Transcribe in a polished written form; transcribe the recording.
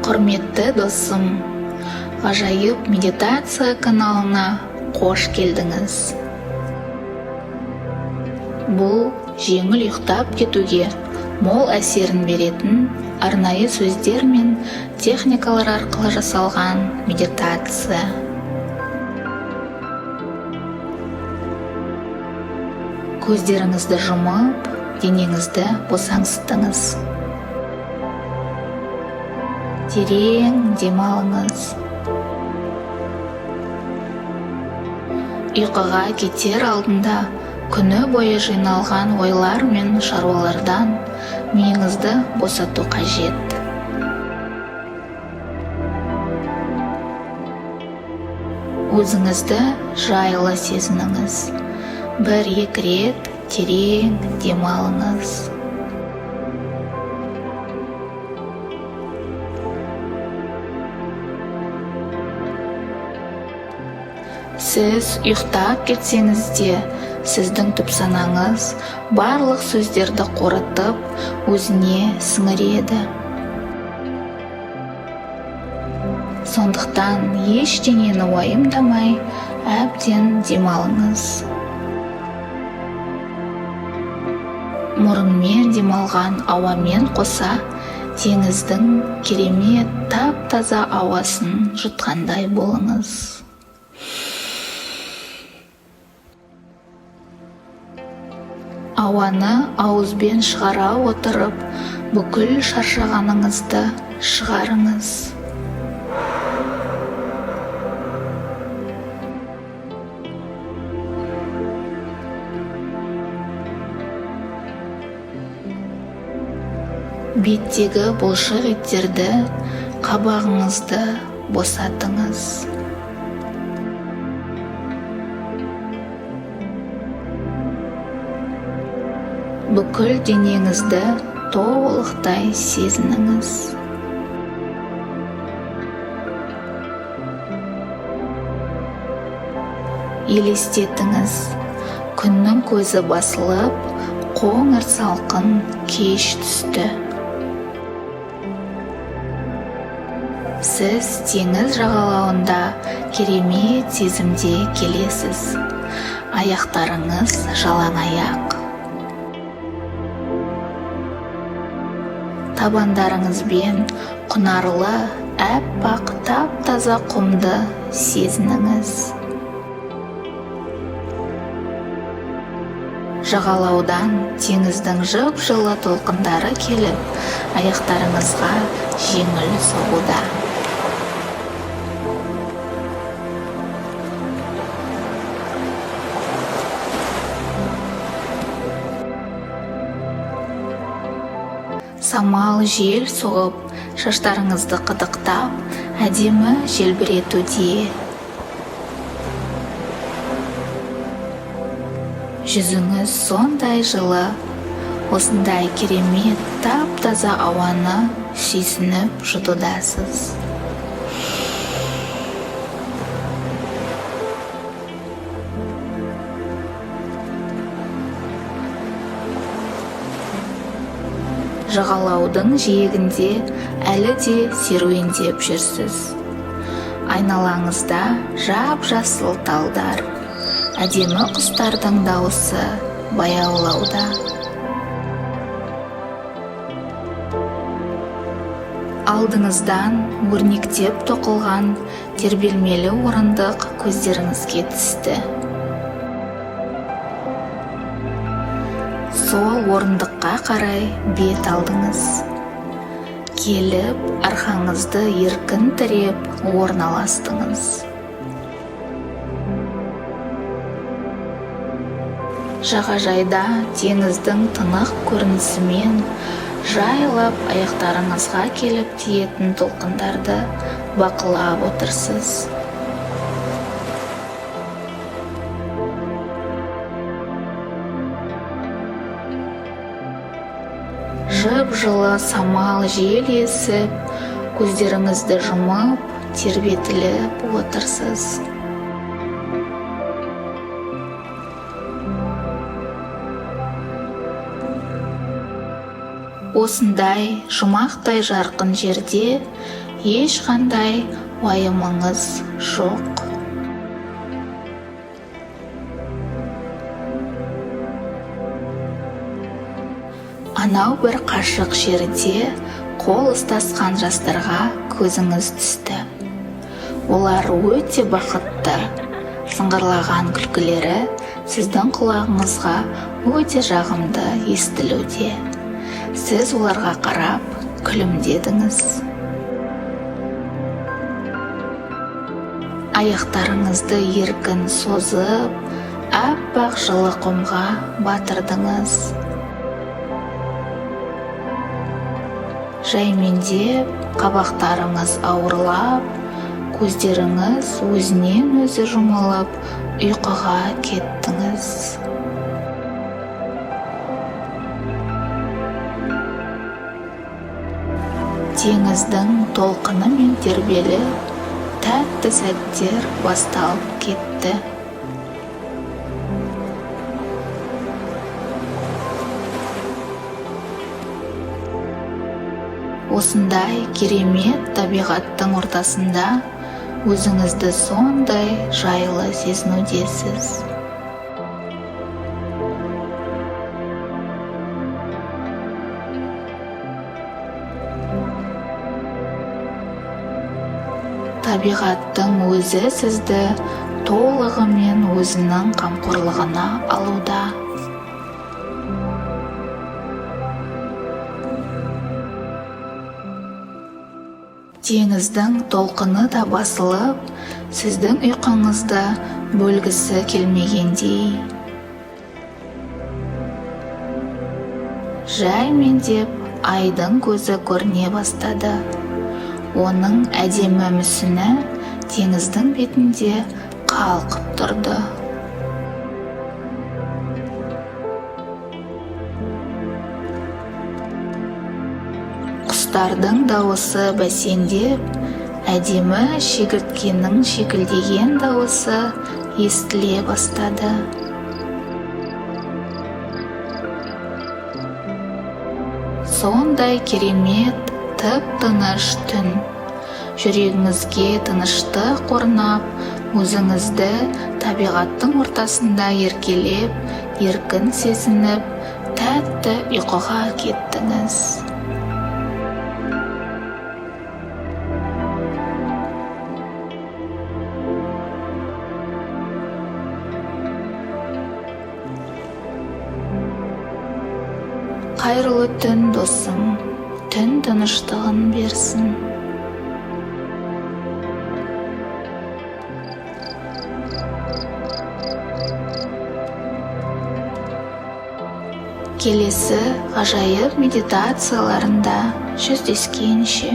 Құрметті досым, ғажайып медитация каналына қош келдіңіз. Бұл жеңіл ұйықтап кетуге мол әсерін беретін арнайы сөздер мен техникалар арқылы жасалған медитация. Көздеріңізді жұмып, денеңізді босаңсытыңыз. Терең демалыңыз. Ұйқыға кетер алдында күні бойы жиналған ойлар мен шаруалардан миыңызды босату қажет. Өзіңізді жайлы сезініңіз. Бір-екі рет терең демалыңыз. Сіз ұйықтап кетсеңіз де, сіздің түпсанаңыз барлық сөздерді қорытып, өзіне сіңіреді. Сондықтан ештеңені уайымдамай, әбден демалыңыз. Мұрынмен демалған ауамен қоса теңіздің керемет тап-таза ауасын жұтқандай болыңыз. Ауаны ауызбен шығара отырып, бүкіл шаршағаныңызды шығарыңыз. Беттегі бұлшық еттерді, қабағыңызды босатыңыз. Бүкіл денеңізді толықтай сезініңіз. Елестетіңіз, күннің көзі басылып, қоңыр салқын кеш түсті. Сіз теңіз жағалауында керемет сезімде келесіз. Аяқтарыңыз жалаң аяқ. Табандарыңызбен құнарлы, әппақ, тап-таза құмды сезініңіз. Жағалаудан теңіздің жып-жылы толқындары келіп, аяқтарыңызға жеңіл соғуда. Самал жел соғып, шаштарыңызды қыдықтап, әдемі желбіретуде. Жүзіңіз сондай жылы, осындай керемет тап-таза ауаны сүйсініп жұтудасыз. Жағалаудың жиегінде әлі де серуендеп жүрсіз. Айналаңызда жап-жасыл талдар, әдемі құстардың дауысы баяулауда. Алдыңыздан өрнектеп тоқылған тербелмелі орындық көздеріңізге түсті. Сол орындыққа қарай бет алдыңыз. Келіп, арқаңызды еркін тіреп орналастыңыз. Жағажайда теңіздің тынық көрінісімен жайлап аяқтарыңызға келіп тиетін толқындарды бақылап отырсыз. Жып-жылы самал жел есіп, көздеріңізді жұмып, тербетіліп отырсыз. Осындай жұмақтай жарқын жерде Ешқандай уайымыңыз жоқ. Анау бір қашық жерде қол ұстасқан жастарға көзіңіз түсті. Олар өте бақытты. Сыңғырлаған күлкілері сіздің құлағыңызға өте жағымды естілуде. Сіз оларға қарап күлімдедіңіз. Аяқтарыңызды еркін созып, аппақ жылы құмға батырдыңыз. Жаймендеп, қабақтарыңыз ауырлап, көздеріңіз өзінен өзі жұмылып, ұйқыға кеттіңіз. Теңіздің толқынымен тербеліп, тәтті сәттер басталып кетті. Осындай керемет табиғаттың ортасында өзіңізді сондай жайлы сезінудесіз. Табиғаттың өзі сізді толығымен өзінің қамқорлығына алуда. Теңіздің толқыны да басылып, сіздің ұйқыңызды бөлгісі келмегендей. Жаймендеп айдың көзі көріне бастады. Оның әдемі мүсіні теңіздің бетінде қалқып тұрды. Құстардың дауысы бәсеңдеп, әдемі шегірткенің шекілдеген дауысы естіле бастады. Сондай керемет тып-тыныш түн. Жүрегіңізге тыныштық орнап, өзіңізді табиғаттың ортасында еркелеп, еркін сезініп, тәтті ұйқыға кеттіңіз. Қайырлы түн, досым, түн тыныштығын берсін. Келесі ғажайып медитацияларында жүздескенше.